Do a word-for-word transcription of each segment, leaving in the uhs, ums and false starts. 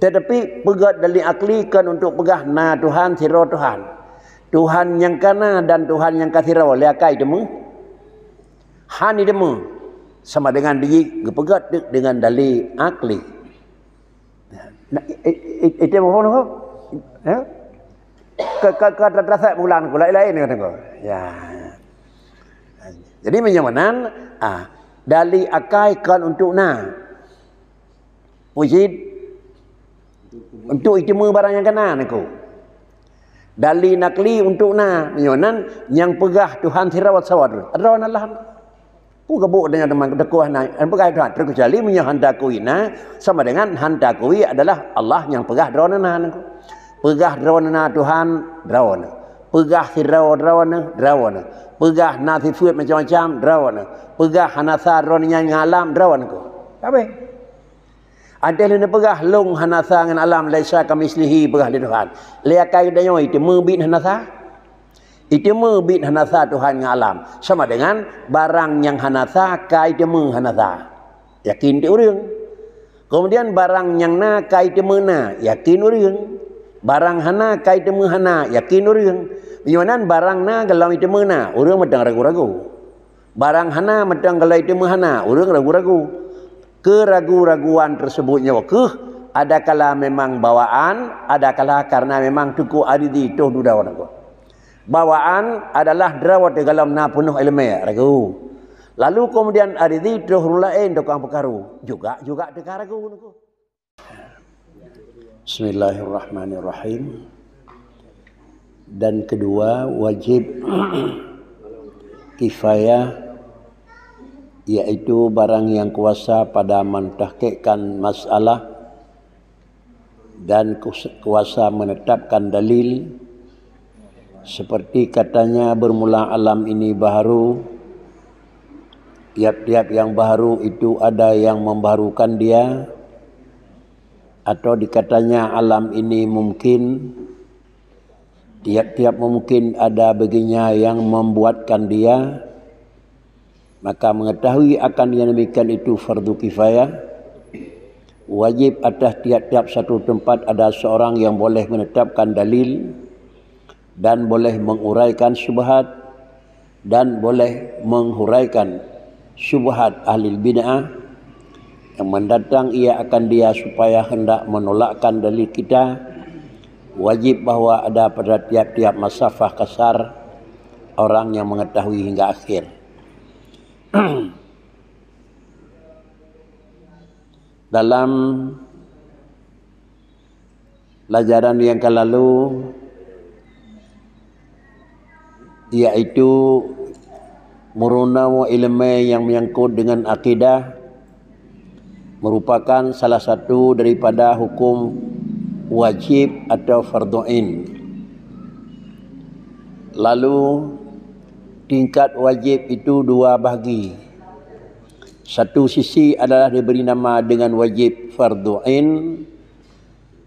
Tetapi peugét dalil akli kon untuk peugah na Tuhan sidroe Tuhan. Tuhan nyang ka na dan Tuhan nyang ka sidroe lé akai teumé. Han teumé sama dengan biji geupeugét deuk dengan dalil akli. Nah, i-, i-, i-, itu apa nama? Ya? Ke, ke, ke terdesak bulan ku lain-lain kata ku. Ya. Jadi meunyoe meunan, ah, dalil akai kon untuk na. Mujid untuk iteumé barang nyang ka na niko. Dalil nakli untuk na, meunyoe nan nyang peugah Tuhan sidroe sawadroe. Droe na lah. Peue gabuk dengan teman teukoh na, peugah Tuhan. Terkecuali meunyoe hanta kui na, sama dengan hanta kui adalah Allah nyang peugah droe na niko. Peugah droe na Tuhan, droe na. Peugah sidroe droe na, droe na. Peugah na sifeuet macam-macam, droe na. Peugah hana sa droe nyan ngon alam, droe niko. Habéh. Adak lé neupeugah lôn hana sa ngon alam, laisa kamitslihi, peugah lé Tuhan. Lé akai geutanyoe iteumé bit hana sa? Iteumé bit hana sa Tuhan ngon alam. Sama dengan barang nyang hana sa ka iteumé hana sa. Yakin di ureuëng. Kemudian barang nyang na ka iteumé na, yakin ureuëng. Barang hana ka iteumé hana, yakin ureuëng. Meunyoe nan barang na golom iteumé na, ureuëng mantong ragu-ragu. Barang hana mantong golom iteumé hana, ureuëng ragu-ragu. Keragu-raguan tersebut nyoe keuh adakala memang bawaan, adakala karena memang teungku Arizi toh dudoe nanggroe. Bawaan adalah droe teuh golom na peunoh iéleumé, ragu. Lalu kemudian Arizi toh ureuëng laén tukang peukaru, juga-juga teuka ragu nanggroe. Bismillahirrahmanirrahim. Dan kedua, wajib kifayah, yaitu barang yang kuasa pada mentahkikkan masalah dan kus-, kuasa menetapkan dalil, seperti katanya bermula alam ini baharu, tiap-tiap yang baharu itu ada yang membaharukan dia, atau dikatanya alam ini mungkin, tiap-tiap mungkin ada baginya yang membuatkan dia, maka mengetahui akan yang demikian itu fardu kifayah, wajib atas tiap-tiap satu tempat ada seorang yang boleh menetapkan dalil dan boleh menguraikan syubhat dan boleh menghuraikan syubhat ahli bid'ah yang mendatang ia akan dia supaya hendak menolakkan dalil kita, wajib bahwa ada pada tiap-tiap masafah kasar orang yang mengetahui hingga akhir. Dalam pelajaran yang ka lalu, yaitu meurunoe iéleumé yang menyangkut dengan akidah, merupakan salah satu daripada hukum wajib atau fardu ain. Lalu, tingkat wajib itu dua bahagi. Satu sisi adalah diberi nama dengan wajib fardu ain,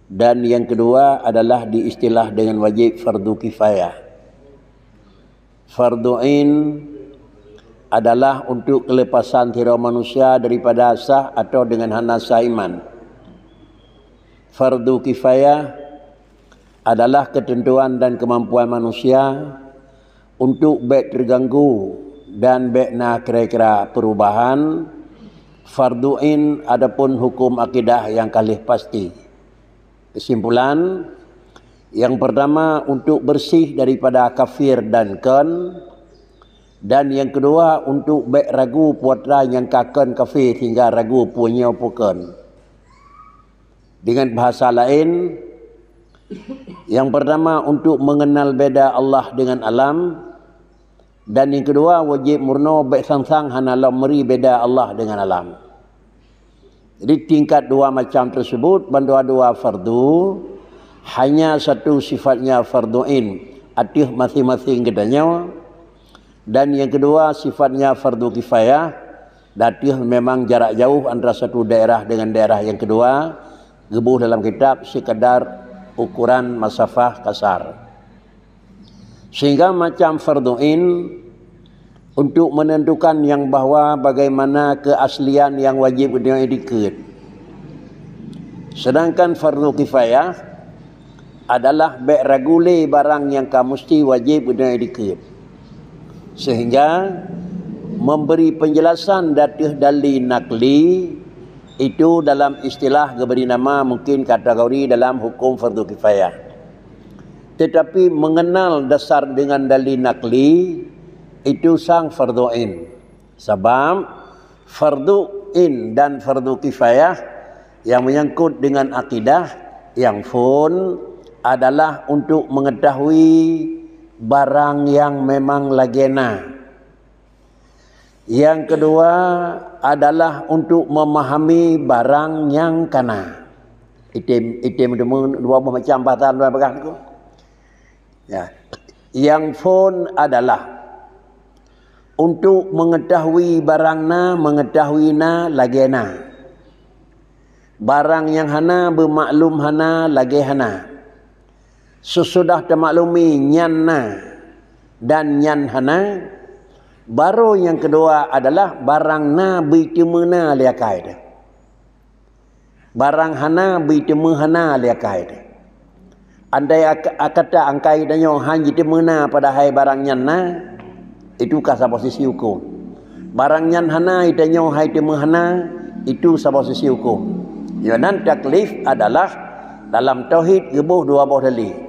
dan yang kedua adalah diistilah dengan wajib fardu kifayah. Fardu ain adalah untuk kelepasan sidroe manusia daripada sah atau dengan hana sah iman. Fardu kifayah adalah ketentuan dan kemampuan manusia untuk bék terganggu dan bék na kira-kira perubahan. Fardu ain adapun hukum akidah yang ka lheueh pasti. Kesimpulan, yang pertama untuk bersih daripada kafir dan kon, dan yang kedua untuk bék ragu peue atra nyang ka kon kafir sehingga ragu peue nyoe peue kon. Dengan bahasa lain, yang pertama untuk mengenal beda Allah dengan alam, dan yang kedua wajib meurunoe bék sang-sang hana lom meuri beda Allah dengan alam. Jadi tingkat dua macam tersebut, bandua-dua fardu, hanya satu sifatnya fardu ain ateueh masing-masing geutanyoe, dan yang kedua sifatnya fardu kifayah, dan ateueh memang jarak jauh antara satu daerah dengan daerah yang kedua, geuboh dalam kitab sekadar ukuran masafah kasar. Sehingga macam fardu ain untuk menentukan yang bahwa bagaimana keaslian yang wajib geutanyoe dikeue. Sedangkan fardu kifayah adalah bék ragu lé barang nyang ka musti wajéb geutanyoe dikeue. Sehingga memberi penjelasan di ateueh dali nakli itu dalam istilah geubri nama mungkin kategori dalam hukum fardu kifayah. Tetapi mengenal dasar dengan dali nakli itu sang fardu ain. Sabab fardu ain dan fardu kifayah yang menyangkut dengan akidah yang phon adalah untuk mengetahui barang yang memang lagée na. Yang kedua adalah untuk memahami barang nyang ka na. Item, item dua boh macam bahasa luar bagah tu. Ya. Yang phon adalah untuk mengetahui barang na, mengetahui na lagée na. Barang nyang hana beumaklum hana lagée hana. Sesudah tamaklumi nyan na dan nyan hana, baru nyang kedua adalah barang na beuteumeu na lé akai teuh. Barang hana beuteumeu hana lé akai teuh. Andai ak-, kata akai tanyoe han jiteumeu na padahai barang nyan na, itu ka saboh sisi huköm. Barang nyan hana itanyoe hai teumeu hana, itu saboh sisi huköm. Yoh nan taklif adalah dalam tauhid geuboh dua boh dali.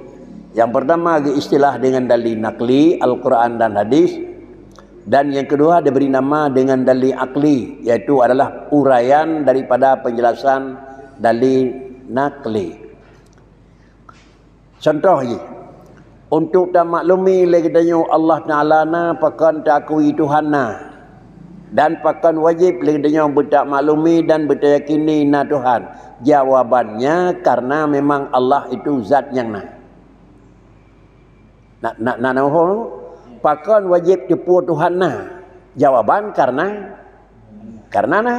Yang pertama geuistilah dengan dali nakli, Al-Quran dan hadis. Dan yang kedua diberi nama dengan dali akli, yaitu adalah uraian daripada penjelasan dali nakli. Contoh jih, untuk tamaklumi lé geutanyoe Allah Taala na, pakon taakui Tuhan na, dan pakon wajéb lé geutanyoe beutamaklumi dan beutayakini na Tuhan. Jawabannya karena memang Allah itu zat nyang na. Nak, nak, nak, nak, pakon wajéb teupeue Tuhan na? Jawaban karena, karena na.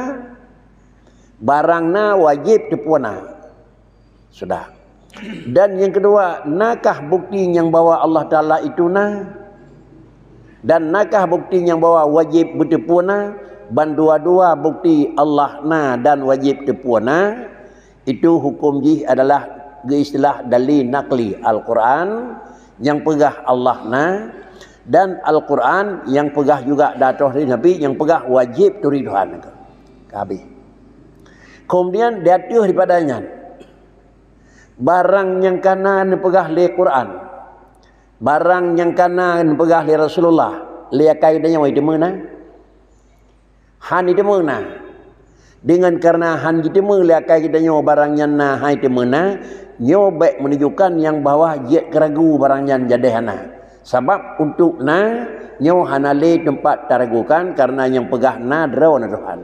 Barang na wajéb teupeue na. Sudah. Dan yang kedua, nakah bukti nyang bahwa Allah Taala itu na? Dan nakah bukti nyang bahwa wajéb beuteupeue na? Ban dua-dua bukti Allah na dan wajéb teupeue na, itu hukum jih adalah geuistilah dali nakli, Al-Quran nyang peugah Allah na, dan Al-Quran nyang peugah juga datoh dari Nabi nyang peugah wajéb turi Tuhan. Ka habéh. Kemudian di ateueh daripada nyan, barang nyang ka na neupeugah lé Quran, barang nyang ka na neupeugah lé Rasulullah, lé akai tanyoe jiteumeu na? Han jiteumeu na. Dengan karena han jiteumeu lé akai geutanyoe barang nyan na, han jiteumeu na, nyoe bék menunjukkan nyang bahwa jeuet keuragu barang nyan jadeh hana. Sabab untuk na, nyoe hana lé teumpat taragukan karena nyang peugah na droe na Tuhan.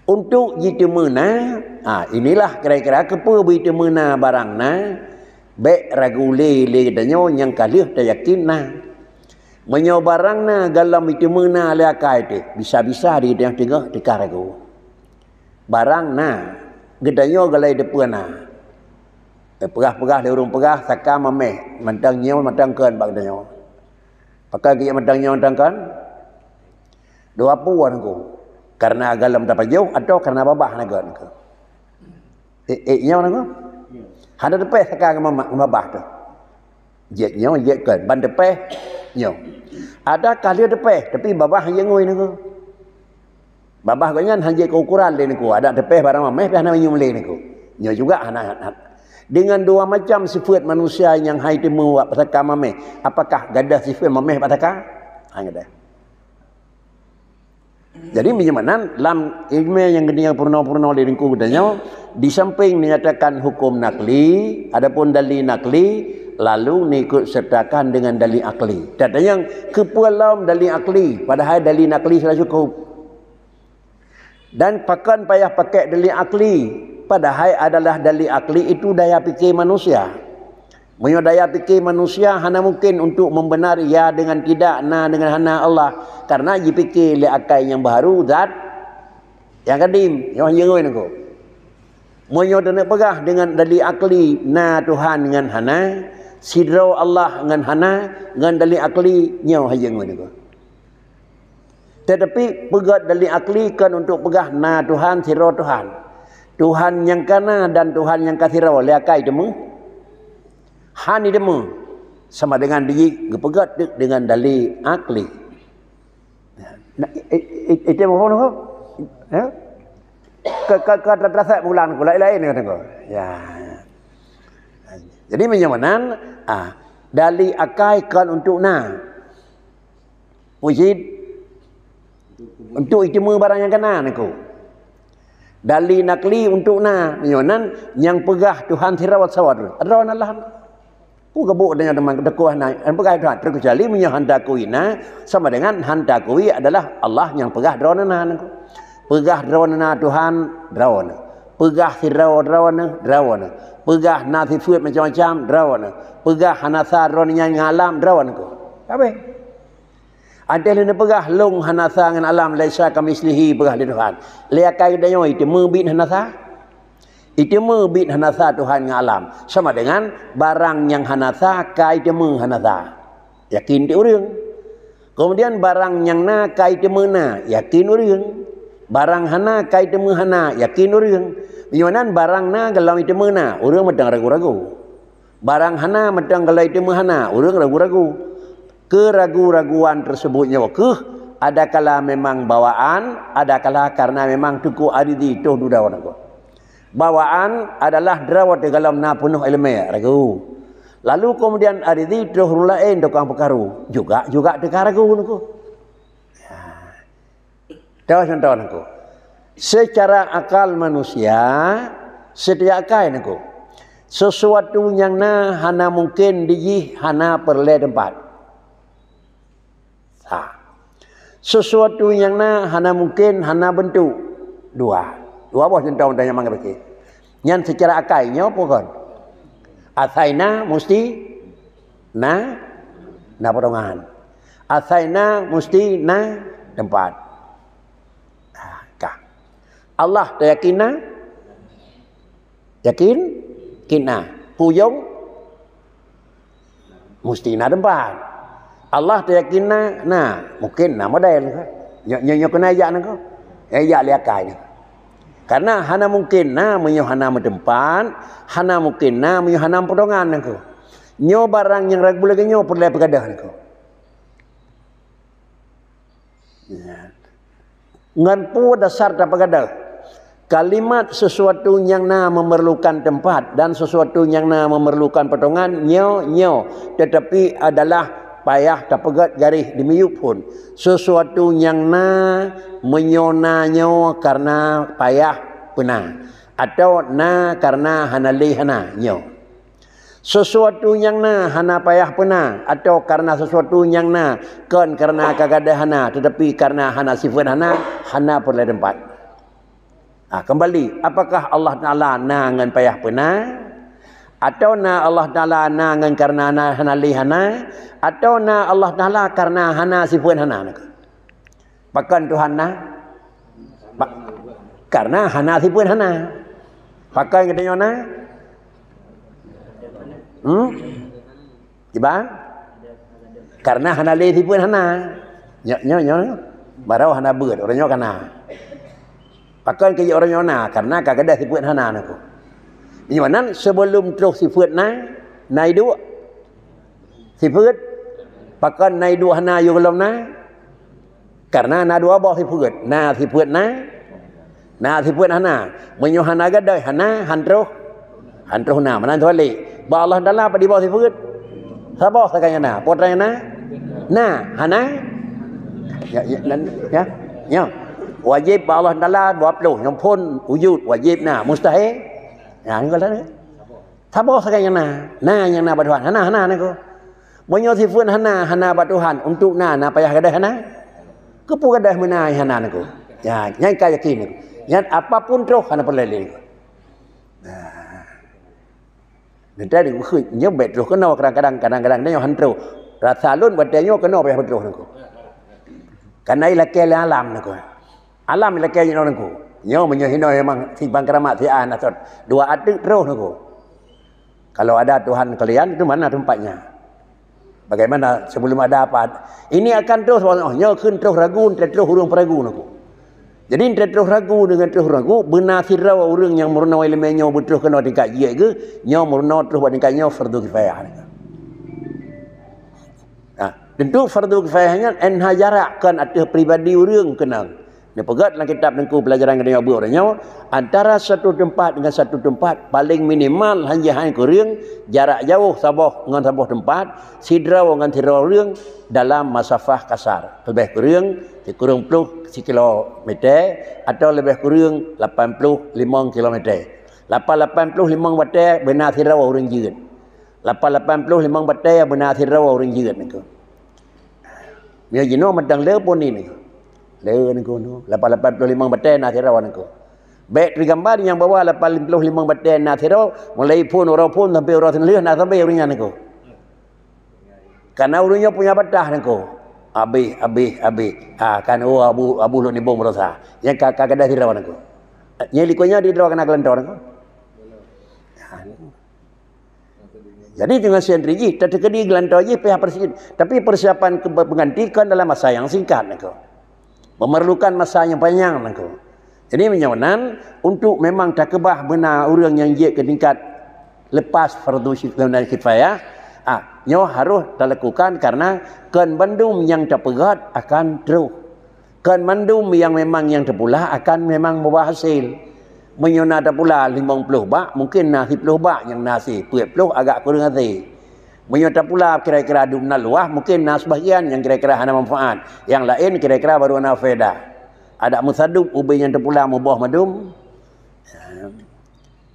Untuk jiteumeu na, ha, inilah kira-kira keupeue beujiteumeu na barang na, bék ragu lé, lé geutanyoe nyang ka lheueh tayakin na. Meunyoe barang na golom jiteumeu na lé akai teuh, bisa-bisa di geutanyoe teungoh teuka ragu. Barang na, geutanyoe golom teupeue na. Peugah-peugah lé ureuëng peugah saka mameh, mantong nyoe mantong kon bak geutanyoe. Pakon keu mantong nyoe mantong kon? Dua peue nangku. Karena golom tapajoh atau karena babah na kon nangku. Eh, eh, nyoe nangku. Hana teupeh saka ngon mama-, ngon babah tu. Jeuet nyoe, jeuet kon. Ban teupeh nyoe. Ada ka lheueh teupeh, tapi babah han jeuet ngui nangku. Babah gobnyan han jeuet keu ukuran lé nangku. Ada teupeh barang mameh, pih hana meunyeum lé nangku. Nyoe juga hana, hana. Dengan dua macam sifat manusia nyang han jiteumeu bak saka mameh, apakah gadôh sifat mameh bak saka? Han gadôh. Jadi, meunyoe meunan, lam ileumèe nyang geutanyoe peurunoe-peurunoe lé teungku geutanyoe, di samping neunyatakan huköm nakli, adapun dali nakli, lalu neuikut sertakan dengan dali akli. Tatanyong, keupeue lom dali akli, padahai dali nakli sudah cukup? Dan pakon payah pakai dali akli, padahai adalah dali akli itu daya pikir manusia. Meunyoe daya pikir manusia hana mungken untuk membenar ya dengan tidak, na dengan hana Allah, karena jipikir lé akai nyang baharu zat nyang kadim, nyoe han jeuet ngui nangku. Meunyoe taneuk peugah dengan dali akli na Tuhan ngon hana, sidroe Allah ngon hana, ngon dali akli nyoe han jeuet ngui nangku. Tetapi peugét dali akli kon untuk peugah na Tuhan, sidroe Tuhan. Tuhan nyang ka na dan Tuhan nyang ka sidroe lé akai teumé? Hana teumé. Sama dengan dijih geupeugah teuk dengan dalil akli. Nah, i-, i-, i-, itu apa nama? Ya? Ke, ke, ke, terasa bulan ku lain-lain kata ku. Ya. Jadi meunyoe meunan, ah, dalil akai kon untuk na. Mujid untuk iteumé barang nyang ka na niko. Dalil nakli untuk na, meunyoe nan nyang peugah Tuhan sidroe sawa droe. Droe na lah. Peue geubôk donya teuma teukoh na, nyang peugah Tuhan, terkecuali meunyoe hana akui na, sama dengan hana akui adalah Allah nyang peugah droe na niko. Peugah droe na Tuhan, droe na. Peugah sidroe droe na, droe na. Peugah na sifeuet macam-macam, droe na. Peugah hana sa droe nyan ngon alam, droe niko. Habéh. Adak lé neupeugah lôn hana sa ngon alam, laisa kamitslihi, peugah lé Tuhan. Lé akai geutanyoe iteumé biet hana sa? Iteumé biet hana sa Tuhan ngon alam. Sama dengan barang nyang hana sa ka iteumé hana sa. Yakin di ureuëng. Kemudian barang nyang na ka iteumé na, yakin ureuëng. Barang hana ka iteumé hana, yakin ureuëng. Meunyoe nan barang na golom iteumé na, ureuëng mantong ragu-ragu. Barang hana mantong golom iteumé hana, ureuëng ragu-ragu. Keragu-raguan tersebut nyoe keuh adakala memang bawaan, adakala karena memang teungku Arizi troh dudoe niko. Bawaan adalah droe teuh golom na peunoh iéleumé, ragu. Lalu kemudian Arizi troh ureuëng laén tukang peukaru, juga-juga teuka ragu niko. Toh contoh niko. Secara akal manusia, setiap akai niko. Sesuatu nyang na hana mungkin dijih hana peureulée teumpat. Sa. Sesuatu nyang na hana mungkin hana beuntuk. Dua. Dua boh contoh nyang mangat beuki. Nyan secara akai nyoe peue kon? Asai na musti na, na potongan. Asai na musti na teumpat. Ah, ka. Allah tayakin na? Yakin? Yakin na. Puyong? Musti na teumpat. Allah tayakin na? Na. Mungkin na model. Nyoe, nyoe, nyoe keuneuk jak niko. Eh, jak lé akai nyoe. Karena hana mungkin na meunyoe hana meuteumpat, hana mungkin na meunyoe hana meupotongan niko. Nyoe barang nyang ragu lagée nyoe peureulée peugadôh niko. Ya. Ngon peue dasar tapeugadôh? Kalimat sesuatu nyang na memerlukan teumpat dan sesuatu nyang na memerlukan potongan nyoe, nyoe, tetapi adalah payah tapeugét garéh di miyueb phon. Sesuatu nyang na meunyoe na nyoe karena payah peuna, atawa na karena hana lé hana nyoe. Sesuatu nyang na hana payah peuna, atawa karena sesuatu nyang na kon karena ka gadôh hana, tetapi karena hana sifeuet hana, hana peureulée teumpat. Ha, kembali, apakah Allah Taala na ngon payah peuna? Atawa na Allah Taala na ngon karena na hana lé hana? Atawa na Allah Taala karena hana sifeuet hana? Pakon Tuhan na? Pa-, karena hana sifeuet hana. Pakon geutanyoe na? Hmm? Kiban? Karena hana lé sifeuet hana. Nyoe, nyoe, nyoe. Barô hana beuet, ureuëng nyoe ka na. Pakon keu ureuëng nyoe na? Karena ka gadôh sifeuet hana niko. Nyoe nan sebelum troh sifeuet na, na iduek sifeuet. Pakon na iduek hana yôh gohlom na? Karena na dua boh sifeuet. Na sifeuet na, na sifeuet hana. Meunyoe hana gadôh hana, han troh, han troh na. Meunan teubalik. Bak Allah Taala padum boh sifeuet? Saboh sagai nyang na. Peue nyang na? Na, hana? Ya, ya, nan, ya. Ya. Wajéb bak Allah Taala dua ploh. Nyang phon wujud, wajéb na. Mustahil? Ya, nyoe lah. Saboh sagai nyang na. Na nyang na bak Tuhan. Hana, hana niko. Meunyoe sifeuet hana, hana bak Tuhan, untuk na, na payah gadôh hana? Keupeue gadôh meuna hana niko? Ya, nyan ka yakin niko. Nyan apapun troh hana peureulée lé niko. Nah. Nanti ada khusus, nyoe bèk troh keunoe kadang-kadang, kadang-kadang nyoe han troh. Rasa lôn watèe nyoe keunoe payah troh niko. Karena ilakèe lé alam niko. Alam ilakèe jinoe niko. Nyoe meunyoe hinoe memang si bang keramat si A na sot. Dua ateueh troh niko. Kalau ada Tuhan kalian, itu mana tempatnya? Bagaimana sebelum ada apa? Ini akan terus, oh, nyoe kheun troh ragu, troh ureuëng peuragu niko. Jadi, entah troh ragu deungon troh ragu, beuna sidroe ureuëng nyang meurunoe iéleumé nyoe beutroh keunoe tingkat jeuet geuh, nyoe meurunoe troh bak tingkat nyoe fardu kifayah. Nah, tentu fardu kifayah nyan N H jarak kon ateueh pribadi ureuëng keunong. Neupeugét lam kitab Teungku pelajaran keunoe beuet uroe nyoe, antara satu tempat dengan satu tempat paling minimal hanya hanya kureueng jarak jauh saboh ngon saboh tempat, sidroe ngon sidroe ureuëng dalam masafah kasar. Leubeh kureueng sikureueng ploh sikilometer atau leubeh kureueng lapan ploh limong kilometer. Lapan lapan ploh limong batée beuna sidroe ureuëng jeuet. Lapan lapan ploh limong batée beuna sidroe ureuëng jeuet niko. Mia jinoe mantong le pun ini. Le niko nu. Lapan lapan ploh limong batée na sidroe niko. Bék teugamba nyang bahwa lapan ploh limong batée na sidroe, mulai phon uroe phon sampai uroe seuleuh na sampai ureuëng nyan niko. Karena ureuëng nyoe punya batah niko. Abéh, abéh, abéh. Ha, kan, oh, Abu, Abu Luk Nibong berosa. Nyang ka, ka gadah sidroe niko. Nyang likotnya di droe kena kelantor niko. Ha, niko. Jadi, dengan sendiri jih, teukeudi geulantoe jih payah persi-, tapi persiapan ke-, pengganti kan dalam masa yang singkat niko. Memerlukan masa yang panjang niko. Jadi, meunyoe nan, untuk memang takeubah beuna ureuëng nyang jeuet ke tingkat lepas fardu si-, kifayah, ah, nyoe harus talakukan karena kon bandum nyang tapeugét akan troh. Kon mandum nyang memang nyang teupula akan memang meuba hasé. Meunyoe na teupula limong ploh bak, mungken na siploh bak nyang na hasé, peuet ploh agak kureueng hasé. Meunyoe teupula kira-kira dum na luwah, mungken na sebahagian nyang kira-kira hana manfaat. Nyang laén kira-kira baru na faedah. Adak meusadub ubé nyang teupula muboh mandum.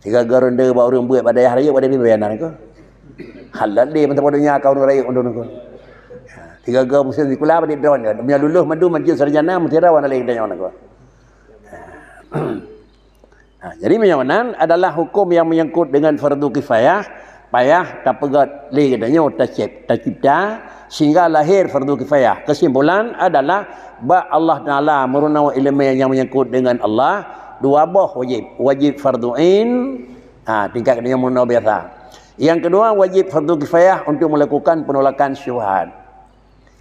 Sigaga ronde bak ureuëng buet bak dayah rayeuk bak diri bayanan ko. Halal deh mantap donya ka ureuëng rayeuk undun ko. Sigaga musim sikula bak droe nyoe. Meunyo lulus mandum majlis sarjana mesti rawan lé geutanyoe ko. Ha, jadi meunyoe nan adalah hukum yang menyangkut dengan fardu kifayah, payah tapeugét lé geutanyoe tacep-, tacipta sehingga lahir fardu kifayah. Kesimpulan adalah bak Allah Taala meurunoe iéleumé nyang menyangkut dengan Allah dua boh wajib. Wajib fardu ain, ha, tingkat geutanyoe meurunoe biasa. Yang kedua, wajib fardu kifayah untuk melakukan penolakan syubhat.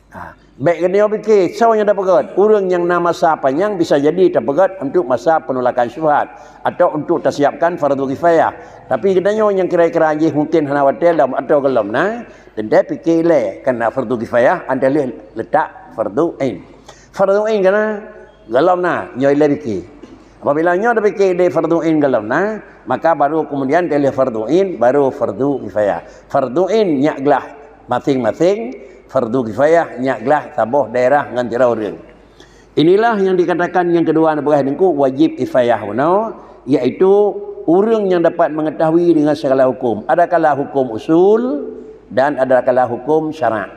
Ha, bék geutanyoe pike, soe nyang tapeugét? Ureuëng nyang na masa panyang bisa jadi tapeugét untuk masa penolakan syubhat atau untuk tasiapkan fardu kifayah. Tapi geutanyoe nyang kira-kira jih mungken hana watée lom atau golom na, teuntée pike lé, karena fardu kifayah adalah letak fardu ain. Fardu ain kana golom na, nyoe lé pike. Apabila nyoe tapike di fardu ain golom na, maka baru kemudian dileh fardu ain, baru fardu kifayah. Fardu ain nyak glah masing-masing, fardu kifayah nyak glah saboh daerah ngon sidroe ureuëng. Inilah yang dikatakan yang kedua, na peugah Teungku, wajib kifayah bunoe, yaitu ureuëng yang dapat mengetahui dengan segala hukum. Adakala hukum usul dan adakala hukum syarak.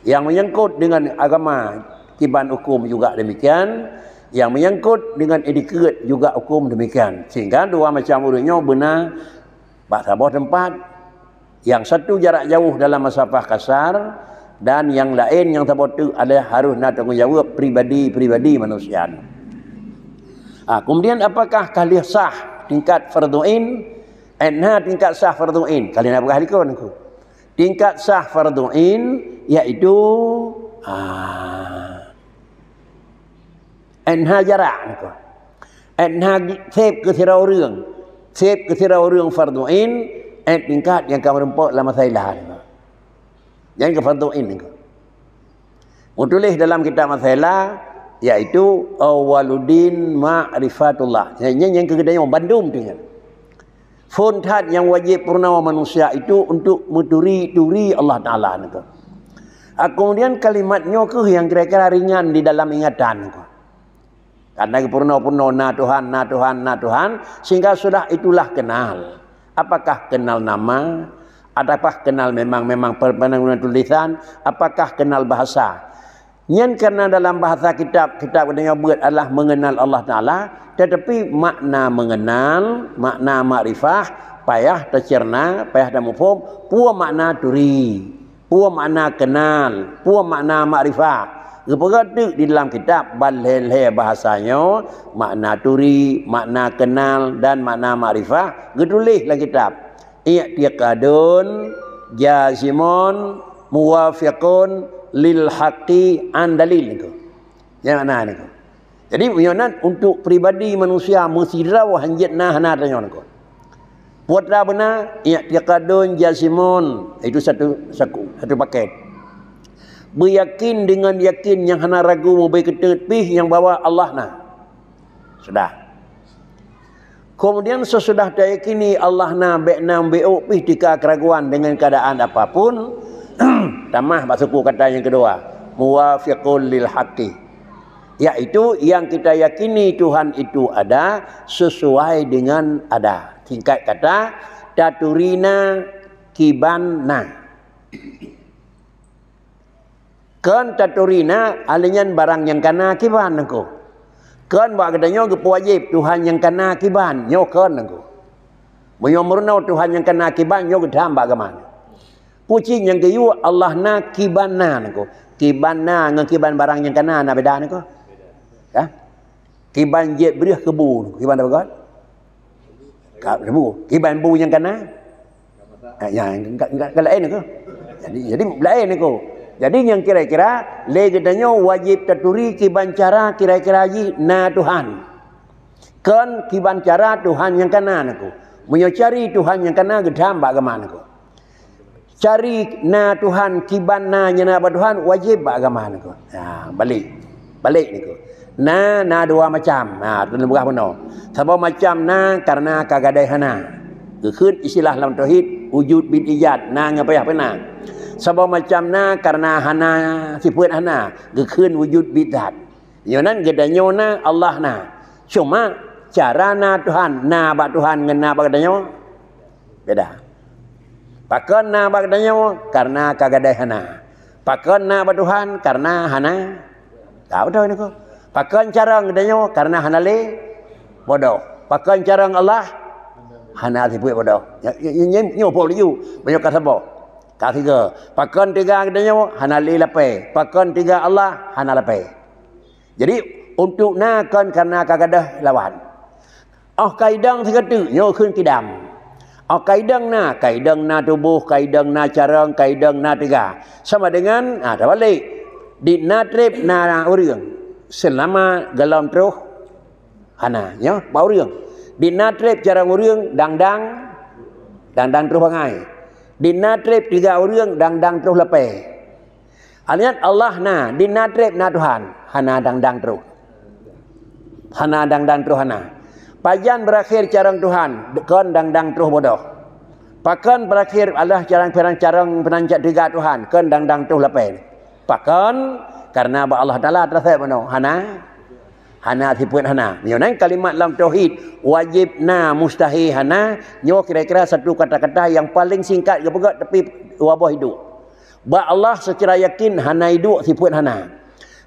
Yang menyangkut dengan agama kiban hukum juga demikian, yang menyangkut dengan etiket juga hukum demikian. Sehingga dua macam ureuëng nyoe beuna bak saboh tempat, yang satu jarak jauh dalam masafah kasar, dan yang laén nyang saboh teuk adalah harus na tanggung jaweueb pribadi-pribadi manusia. Ha, kemudian apakah ka lheueh sah tingkat fardu ain? Ét na tingkat sah fardu ain. Ka lheueh na peugah likot Teungku. Tingkat sah fardu ain yaitu, ha, ét na jarak Teungku. Ét na seb keu sidroe ureuëng. Seb keu sidroe ureuëng fardu ain, ét tingkat nyang ka meurumpok lam masalah. Nyang keu fardu ain Teungku. Meutuléh dalam kitab masalah, yaitu awwaluddin ma'rifatullah. Nyan, nyan nyang keu geutanyoe bandum tu nyan. Phon that nyang wajéb peurunoe manusia itu untuk meuturi-turi Allah Taala Teungku. Ah, kemudian kalimat nyoe kheueh nyang kira-kira ringan di dalam ingatan Teungku. Karena geupeurunoe-peurunoe na Tuhan, na Tuhan, na Tuhan, sehingga sudah itulah kenal. Apakah kenal nama? Ataukah kenal memang, memang per-, penurunan tulisan? Apakah kenal bahasa? Nyan karena dalam bahasa kitab, kitab geutanyoe beuet adalah mengenal Allah Taala, tetapi makna mengenal, makna makrifah, payah tacerna, payah tamuphom, peue makna turi. Peue makna kenal, peue makna makrifah. Geupeugah teuk di dalam kitab, ban lhée-lhée bahasa nyoe, makna turi, makna kenal, dan makna makrifah, geutuléh lam kitab. I'tiqadun jazimun muwafiqun lil haqqi an dalil Teungku. Nyan makna Teungku. Jadi, meunyoe nan untuk pribadi manusia meusidroe hanjeuet na hana tanyoe nangko. Putra beuna, i'tiqadun jazimun, itu satu saku, satu paket. Beuyakin dengan yakin nyang hana ragu mubé keuteut pih nyang bahwa Allah na. Sudah. Kemudian sesudah tayakini Allah na, bék na meubiôk pih tika keraguan dengan keadaan apapun, tamah bak suku kata nyang kedua, muwafiqul lil haqqi. Yaitu yang kita yakini Tuhan itu ada sesuai dengan ada. Singkat kata, taturi na kiban na. Kon taturi na, ahli nyan barang nyang kana kiban nangko. Kon bak geutanyoe geupeuwajéb Tuhan nyang kana kiban, nyoe kon nangko. Meunyoe meurunoe Tuhan nyang kana kiban, nyoe geutam bak agama. Pucit nyang geuyue Allah na kiban na nangko. Kiban na ngon kiban barang nyang kana na beda nangko. Ya? Kiban jeuet breuh keu bu, kiban apa kon? Ka bu. Kiban bu nyang kana? Eh, ya, enggak, enggak, enggak laén nangko. Jadi, jadi laén nangko. Jadi nyang kira-kira lé geutanyoe wajéb taturi kiban cara kira-kira jih na Tuhan. Kon kiban cara Tuhan nyang kana nangko. Meunyoe cari Tuhan nyang kana geutam bak agama nangko. Cari na Tuhan, kiban na nyang na bak Tuhan, wajéb bak agama nangko. Ha, balék. Balék nangko. Na, na dua macam. Ha, tu neupeugah bunoe. Saboh macam na karena ka gadai hana. Geukheun istilah lam tauhid, wujud bil ijad, na ngon payah beuna. Saboh macam na karena hana, sifeuet hana, geukheun wujud bidzat. Nyoe nan geutanyoe na, Allah na. Cuma cara na Tuhan, na bak Tuhan ngon na bak geutanyoe beda. Pakon na bak geutanyoe? Karena ka gadai hana. Pakon na bak Tuhan? Karena hana. Ka beutôi nangko. Pakon carông geutanyoe? Karena hana lé bodoh. Pakon carông Allah? Hana sifeuet bodoh. Nyoe, nyoe, nyoe, nyoe po laju. Meunyoe ka saboh. Ka sigoe. Pakon teuga geutanyoe? Hana lé lapée. Pakon teuga Allah? Hana lapée. Jadi, untuk na kon karena ka gadôh lawan. Óh ka idong sigoe teuk, nyoe kheun kidam. Óh ka idong na, ka idong na tuboh, ka idong na carông, ka idong na teuga. Sama dengan, ha, tabalek. Di na treb na ureuëng. Seulama golom troh hana, nyoe bak ureuëng. Di na treb carông ureuëng dang-dang, dang-dang troh bangai. Di na treb teuga ureuëng dang-dang troh lapée. Aleuhat Allah na, di na treb na Tuhan, hana dang-dang troh. Hana dang-dang troh hana. Pajan beurakhé carông Tuhan, kon dang-dang troh bodoh. Pakon beurakhé Allah carông, carông peunancak teuga Tuhan, kon dang-dang troh lapée. Pakon? Karena bak Allah Taala teurasai bunoe, hana. Hana sifeuet hana. Nyoe nan kalimat lam tauhid, wajéb na, mustahé hana, nyoe kira-kira satu kata-kata yang paling singkat geupeugah tapi dua boh hidup. Bak Allah secara yakin hana iduek sifeuet hana.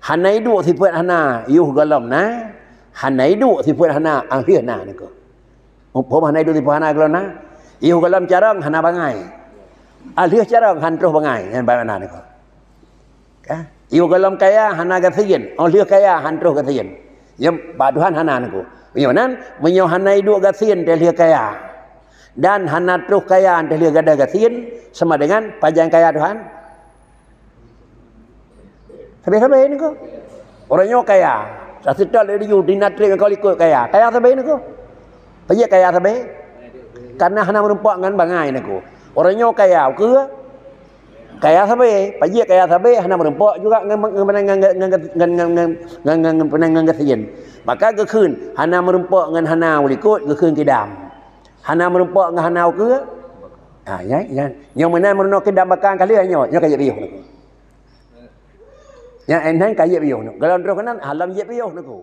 Hana iduek sifeuet hana, yoh gohlom na. Hana iduek sifeuet hana, 'oh lheueh na nangko. Muphom hana iduek sifeuet hana gohlom na. Yoh gohlom carông hana bangai. 'Oh lheueh carông han troh bangai, nyan bagaimana nangko. Ka? Yoh gohlom kaya hana gasien, 'oh lheueh kaya han troh gasien. Nyan bak Tuhan hana nangko. Meunyoe nan, meunyoe hana iduek gasien 'oh lheueh kaya. Dan hana troh kaya 'oh lheueh gadôh gasien, sama dengan pajan kaya Tuhan? Sabe-sabe nangko. Ureuëng nyoe kaya, saseutôt lé laju di na treb nyang ka likot kaya. Kaya sabe nangko. Pajan kaya sabe? Karena hana meurumpok ngon bangai nangko. Ureuëng nyoe kaya, ukeue? Kaya sabe. Pajan kaya sabe hana meurumpok juga ngon, ngon, ngon gasien. Maka geukheun, hana meurumpok ngon hana u likot, geukheun kidam. Hana meurumpok ngon hana ukeue? Ha, nyan, nyan. Nyoe meunan meurunoe kidam baka ka lheueh nyoe, nyoe ka jeuet piôh nangko. Nyan, eh, nan ka jeuet piôh nangko. Gohlom troh keunan, ha lom jeuet piôh nangko.